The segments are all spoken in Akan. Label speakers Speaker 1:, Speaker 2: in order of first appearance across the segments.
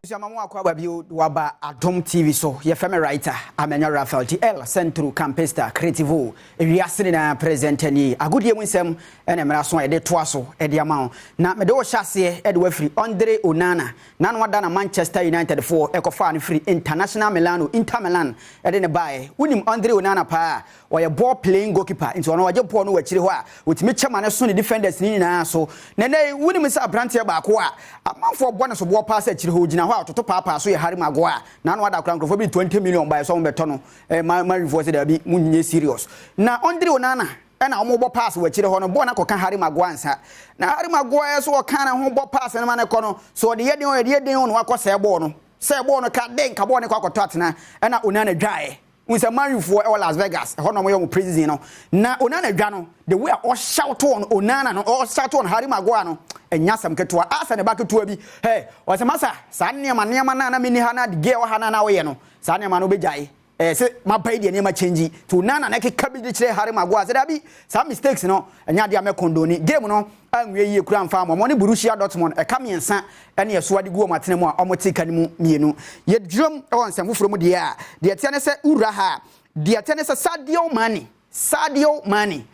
Speaker 1: Suama mo akɔ aba bio waba Adom TV so. Yɛfrɛ me writer Amenyo Raphael di El Centro Campista Creativo. Ewiase nyinaa presenter ni. Agodie mu nsɛm ɛna mmara so a yɛde toa so ɛde ama wo. Na mede wo hyɛ aseɛ ɛde wafiri Andre Onana. Na no ada na Manchester United foɔ ɛkɔfaa no firi International Milano, Inter Milan ɛde ne baeɛ. Wonim Andre Onana paa, ɔyɛ ball playing goalkeeper, nti ɔno ɔgye ball no wɔ akyire hɔ a wɔtumi kyɛ ma ne so ne defenders ne nyinaa so. Na nɛ wonim sɛ aberanteɛ baako a amanfoɔ bɔ ne soboɔ paa sɛ akyire hɔ ogyina hɔ a ɔtoto paapaa so yɛ Harry Maguire. Na ano ada kora nkurɔfoɔ bi 20 million baeɛ sɛ ɔmo bɛtɔ no. Marifoɔ sɛ daabi, munyɛ serious. Na Andre Onana ɛna ɔmo bɔ pass wɔ akyire hɔ no, bɔɔl no akɔka Harry Maguire nsa, na Harry Maguire so ɔka ne ho bɔ pass no ma ne kɔ no so, ɔde yɛ den, ɔde yɛ den no, wakɔ sɛɛ bɔɔl no, sɛɛ bɔɔl no ka den ka bɔɔl no kɔ akɔtɔ atena. Ɛna Onana dwaeɛ n sɛ Marifoɔ ɛwɔ Las Vegas ɛhɔ na ɔmo yɛ ɔmo preseason no, na Onana dwa no, the way a ɔshout on Onana no, ɔshout on Harry Maguire no, ɛnya asɛm ketewa asa ne ba ketewa bi hey, ɔsɛ masa saa nneɛma na mini ha na de gɛ wɔ ha na wɔyɛ no, saa nneɛma no bɛgyae. Sɛ maba yi deɛ, nneɛma change to Onana na keka bi de kyerɛ Harry Maguire sɛ dabi, saa mistakes no ɛnya adeɛ a mɛcondone. Game no anwie yie kura mfa ama ɔmo ne Borussia Dortmund, ɛka 3 ɛne ɛso ade gu ɔmo atena mu a ɔmo te ka no mu 2. Yɛdwuram ɛwɔ nsɛm foforɔ mu deɛ a, deɛ teɛ ne sɛ wura ha, deɛ teɛ ne sɛ Sadio Mane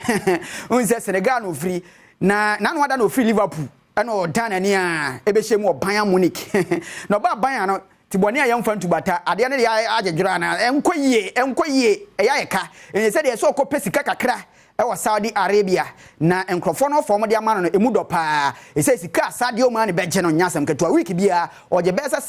Speaker 1: n sɛ Senegal na ofiri na nanu ada na ofiri Liverpool ɛna ɔdan n'ani a ɛbɛhyɛ mu wɔ Bayern Munich. Na ɔbaa Bayern no ti bɔne a yɛmfa ntubata adeɛ no deɛ agyedwerɛ ana ɛnkɔ yie, ɛnkɔ yie, ɛyɛ ayɛ ka ɛnyɛ sɛ deɛ sɛ ɔkɔpɛ sika kakra ɛwɔ Saudi Arabia. Na nkurɔfoɔ no fɔm de ama no, emu dɔ paa. Ɛsɛ sika a Sadio Mane bɛgye no nyɛ asɛm ketewa. Week biara ɔgye bɛyɛ sɛ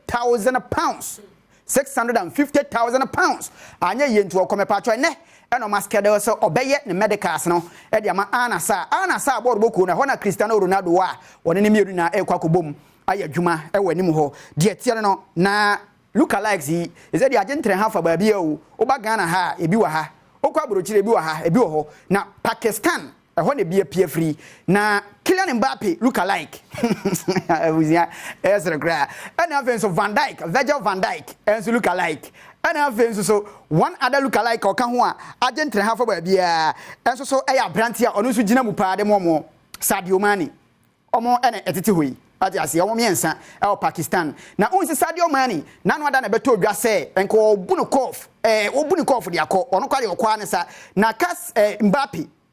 Speaker 1: £650,000, £650,000. Anyɛ yie nti ɔkɔ mɛpatwɔ ɛnɛ ɛna ɔma schedule sɛ ɔbɛyɛ ne medicals no ɛde ama Al Nassr. Al Nassr bɔɔlo bɔkuo no, ɛhɔ na Cristiano Ronaldo wɔ a wɔne ne mmienu na ɛkɔ akɔbom ayɛ adwuma ɛwɔ anim hɔ. Deɛ teɛ no na lookalikes yi ɛsɛ deɛ agye ntrɛ ha fa baabi a o woba Ghana ha a, ebi wɔ ha, wokɔ aburokyire ebi wɔ ha, ebi wɔ hɔ. Na Pakistan ɛhɔ na ebi apue firi na Kylian Mbappe lookalike abusua ɛyɛ sere koraa. Ɛna afei nso Van Dijk, Virgil van Dijk ɛnso lookalike. Ɛna afei nso so one other lookalike a ɔka ho a agye ntrɛ ha fa baabiara ɛnso so ɛyɛ aberante a ɔno nso gyina mu paa de mu ɔmo Sadio Mane. Ɔmo ɛna ɛtete hɔ yi ate aseɛ, ɔmo 3 ɛwɔ Pakistan. Na ohun sɛ Sadio Mane nanu ada na ɛbɛtɔ odwa sɛ nka ɔbu no kɔɔf, ɔbu ne kɔɔf de akɔ ɔno kɔ de ɔkɔ ne sa na kas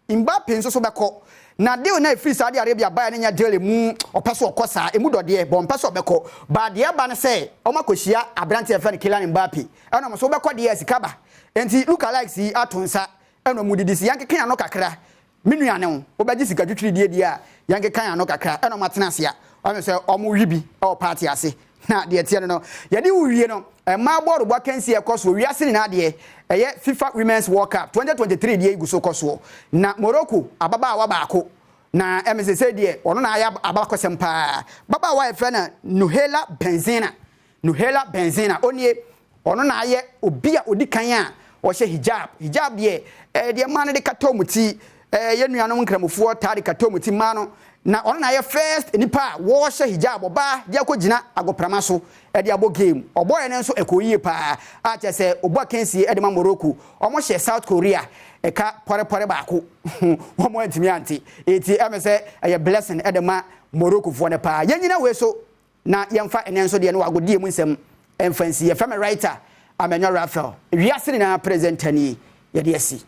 Speaker 1: Mbappe nso so bɛkɔ. Na deal na efiri Saudi Arabia baa ne nya deal emu ɔpɛ so ɔkɔ saa emu dɔdeɛ bɔn ɔmpɛ so ɔbɛkɔ baa. Deɛ ɛba ne sɛ ɔmo akɔhyia aberanteɛ fɛ no Kylian Mbappe, ɛna ɔmo so ɔbɛkɔ deɛ sika ba. Nti lookalikes yi ato nsa ɛna ɔmo didi si yankeka ano kakra. Me nua ne ho wobɛgye sika twitwiri die die a, yɛnkeka ano kakra. Ɛna ɔmo atena ase a ɔmo sɛ ɔmo wi bi ɛwɔ party ase. Na deɛ teɛ no, yɛde wo wie no, mmaa bɔɔlo bɔ akansi ɛkɔ so wiase nyinaa deɛ ɛyɛ FIFA Women's World Cup 2023 deɛ egu so kɔ soɔ. Na Morocco ababaawa baako na ɛmɛ sɛ deɛ ɔno na ayɛ abakɔsɛm paa, babaawa a yɛfrɛ no Nouhaila Benzina. Nouhaila Benzina onie, ɔno na ayɛ obi a odi kan a ɔhyɛ hijab. Hijab deɛ deɛ mmaa no de kata wɔn ti, yɛn nuanom nkramofoɔ taa de kata wɔn ti, mmaa no. Na ɔno na ayɛ first nipa a wɔrehyɛ hijab, ɔbaa de akɔ gyina agoprama so ɛde abɔ game. Ɔbɔɔyɛ no nso ɛkɔ yie paa a kyerɛ sɛ ɔbɔ akansie ɛde ma Morocco. Ɔmo hyɛ South Korea ɛka pɔrepɔre 1, wɔn antumi ante. Eti ɛmɛ sɛ ɛyɛ blessing ɛde ma Morocco foɔ no paa. Yɛn nyina wei so na yɛmfa ɛnɛ nso deɛ no wagodie mu nsɛm ɛmfa nsi. Yɛfrɛ me writer Amenyo Raphael, wiase nyinaa presenter ni yɛde asi.